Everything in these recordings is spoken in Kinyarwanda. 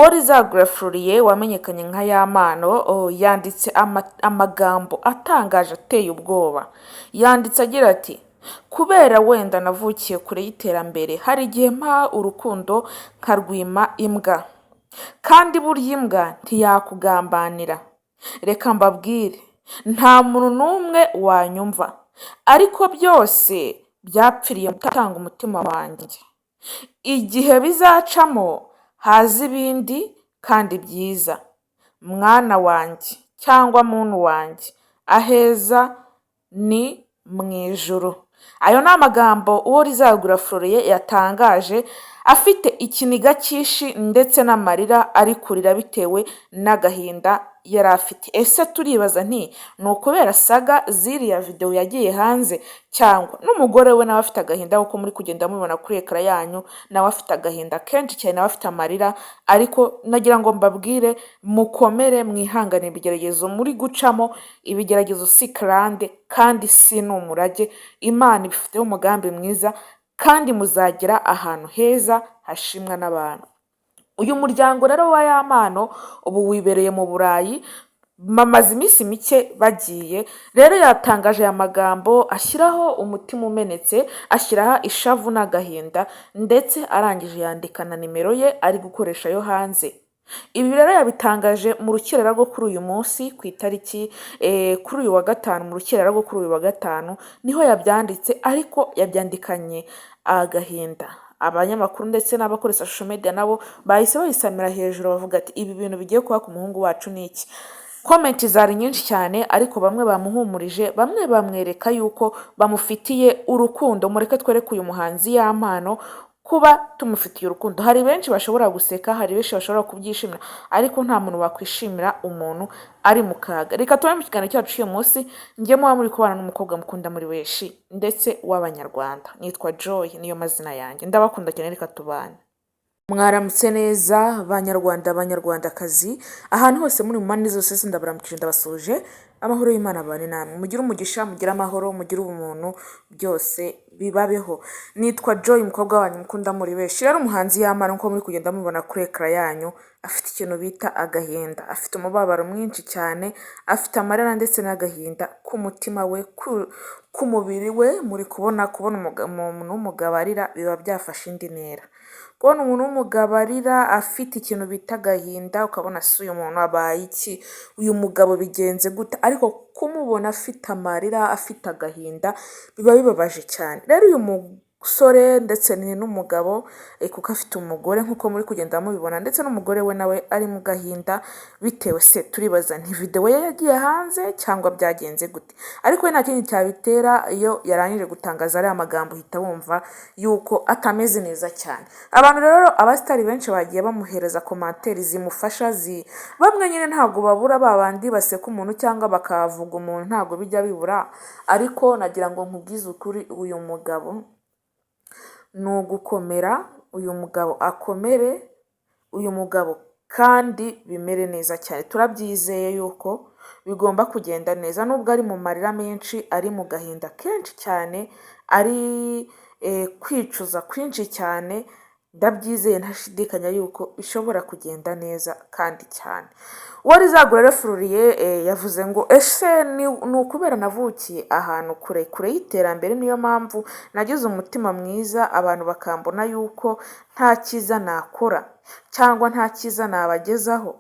Uworizagura Florien wamenyekanye nka Yampano yanditse amagambo atangaje ateye ubwoba. Yanditse agira ati: "Kubera wenda navukiye kure y'iterambere, hari igihe mpa urukundo nkarwima imbwa, kandi burya imbwa ntiyakugambanira. Reka mbabwire, nta muntu n'umwe wanyumva, ariko byose byapfiriye gutanga umutima wanjye. Igihe bizacamo haza ibindi kandi byiza. Mwana wanjye cyangwa muntu wanjye, aheza ni mu ijuru." Ayo ni amagambo Uworizagura Florien yatangaje afite ikiniga cyinshi ndetse n'amarira ari kurira bitewe n'agahinda yari afite. Ese turibaza nti ni ukubera saga z'iriya videwo yagiye hanze, cyangwa n'umugore we nawe afite agahinda? Kuko muri kugenda mubibona kuri écran yanyu, nawe afite agahinda kenshi cyane, nawe afite amarira. Ariko nagira ngo mbabwire mukomere, mwihangane ibigeragezo muri gucamo. Ibigeragezo si karande kandi si n'umurage. Imana ibifiteho umugambi mwiza kandi muzagera ahantu heza hashimwa n'abantu. Uyu muryango rero wa Yampano ubu wibereye mu Burayi, bamaze iminsi mike bagiye. Rero yatangaje aya magambo ashyiraho umutima umenetse, ashyiraho ishavu n'agahinda, ndetse arangije yandika na nimero ye ari gukoresha yo hanze. Ibi rero yabitangaje mu rukerera rwo kuri uyu munsi ku itariki kuri uyu wa gatanu. Mu rukerera rwo kuri uyu wa gatanu niho yabyanditse, ariko yabyandikanye agahinda. Abanyamakuru ndetse n'abakoresha social media nabo bahise bayisamira hejuru, bavuga ati: "Ibi bintu bigiye kuba ku muhungu wacu ni iki?" Comment zari nyinshi cyane, ariko bamwe bamuhumurije, bamwe bamwereka yuko bamufitiye urukundo. Mureke twereke uyu muhanzi Yampano kuba tumufitiye urukundo. Hari benshi bashobora guseka, hari benshi bashobora kubyishimira, ariko nta muntu wakwishimira umuntu ari mu kaga. Reka tube mu kiganiro cyacu cy'uyu munsi. Njye muba muri kubana n'umukobwa mukunda muri benshi ndetse w'Abanyarwanda, nitwa Joy, niyo mazina yanjye. Ndabakunda cyane, reka tubane. Mwaramutse neza Banyarwanda, Banyarwandakazi, ahantu hose muri mu mpande zose, ndabaramukije, ndabasuhuje. Amahoro y'Imana abane namwe, mugire umugisha, mugire amahoro, mugire ubumuntu, byose bibabeho. Nitwa Joy, umukobwa wanyu mukunda muri benshi. Rero umuhanzi Yampano, nkuko muri kugenda mubona kuri écran yanyu, afite ikintu bita agahinda, afite umubabaro mwinshi cyane, afite amarira ndetse n'agahinda k'umutima we, k'umubiri we. Muri kubona, kubona umuntu w'umugabo arira biba byafashe indi ntera. Kubona umuntu w'umugabo arira, afite ikintu bita agahinda, ukabona si uyu muntu abaye iki, uyu mugabo bigenze gute? Ariko kumubona afite amarira, afite agahinda, biba bibabaje cyane. Rero uyu musore ndetse ni n'umugabo kuko afite umugore nk'uko muri kugenda mubibona, ndetse n'umugore we nawe ari mu gahinda. Bitewe se turibaza nti videwo ye yagiye hanze cyangwa byagenze gute? Ariko we nta kindi cyabitera. Iyo yarangije gutangaza ariya magambo, uhita wumva yuko atameze neza cyane. Abantu rero, abasitari benshi bagiye bamuhereza commentaires zimufasha. Bamwe nyine ntabwo babura ba bandi baseka umuntu cyangwa bakavuga umuntu, ntabwo bijya bibura. Ariko nagira ngo nkubwize ukuri, uyu mugabo ni ugukomera, uyu mugabo akomere, uyu mugabo kandi bimere neza cyane. Turabyizeye yuko bigomba kugenda neza nubwo ari mu marira menshi, ari mu gahinda kenshi cyane, ari kwicuza kwinshi cyane. Ndabyizeye ntashidikanya yuko bishobora kugenda neza kandi cyane. Uworizagura rero Florien yavuze ngo: "Ese ni ukubera navukiye ahantu kure kure y'iterambere, niyo mpamvu nagize umutima mwiza, abantu bakambona yuko nta cyiza nakora cyangwa nta cyiza nabagezaho?"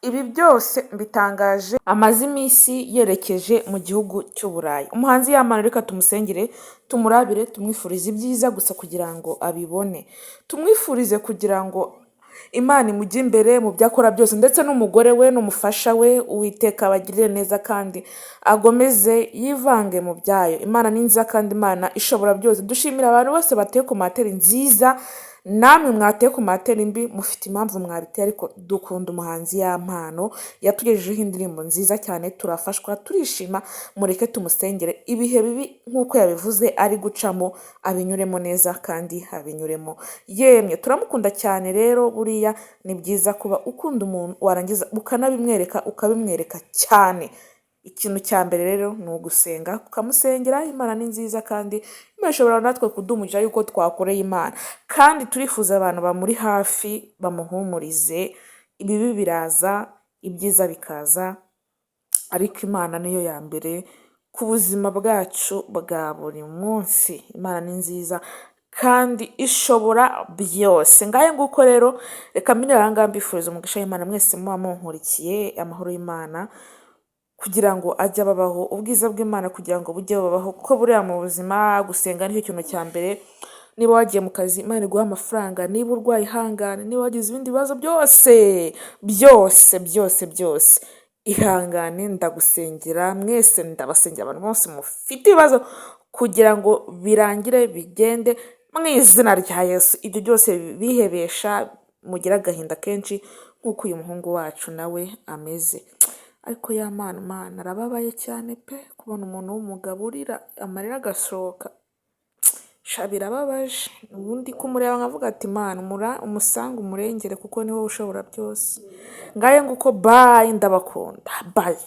Ibi byose mbitangaje amaze iminsi yerekeje mu gihugu cy'Uburayi. Umuhanzi Yampano, reka tumusengere, tumurabire, tumwifurize ibyiza gusa kugira ngo abibone, tumwifurize kugira ngo Imana imujye imbere mu byo akora byose, ndetse n'umugore we n'umufasha we. Uwiteka abagirire neza kandi agomeze yivange mu byayo. Imana ni nziza kandi Imana ishobora byose. Dushimira abantu bose bateye commentaire nziza. Namwe mwateye commentaire mbi, mufite impamvu mwabiteye, ariko dukunda umuhanzi Yampano, yatugejejeho indirimbo nziza cyane, turafashwa, turishima. Mureke tumusengere, ibihe bibi nk'uko yabivuze ari gucamo abinyuremo neza kandi abinyuremo yemye. Turamukunda cyane. Rero buriya ni byiza kuba ukunda umuntu, warangiza ukanabimwereka, ukabimwereka cyane. Ikintu cya mbere rero ni ugusenga, ukamusengera. Imana ni nziza kandi Imana ishobora natwe kuduha yuko twakoreye Imana, kandi turifuza abantu bamuri hafi bamuhumurize. Ibibi biraza, ibyiza bikaza, ariko Imana niyo ya mbere ku buzima bwacu bwa buri munsi. Imana ni nziza kandi ishobora byose. Ngahe nguko rero, reka mbinire aha ngaha, mbifuriza umugisha w'Imana mwese muba munkurikiye, amahoro y'Imana kugira ngo ajye ababaho, ubwiza bw'Imana kugira ngo bujye bubabaho, kuko buriya mu buzima gusenga nicyo kintu cya mbere. Niba wagiye mu kazi, Imana iguha amafaranga. Niba urwaye, ihangane. Niba wagize ibindi bibazo byose byose byose byose, ihangane. Ndagusengera mwese, ndabasengera abantu bose mufite ibibazo kugira ngo birangire, bigende mu izina rya Yesu. Ibyo byose bihebesha mugire agahinda kenshi nk'uko uyu muhungu wacu nawe ameze. Ariko ya Mana, Mana, arababaye cyane pe! Kubona umuntu w'umugabo urira, amarira agasohoka, sha birababaje. Ubundi kumureba nkavuga ati: "Mana, umusange umurengere, kuko ni wowe ushobora byose." Ngahe nguko, bye, ndabakunda, bye.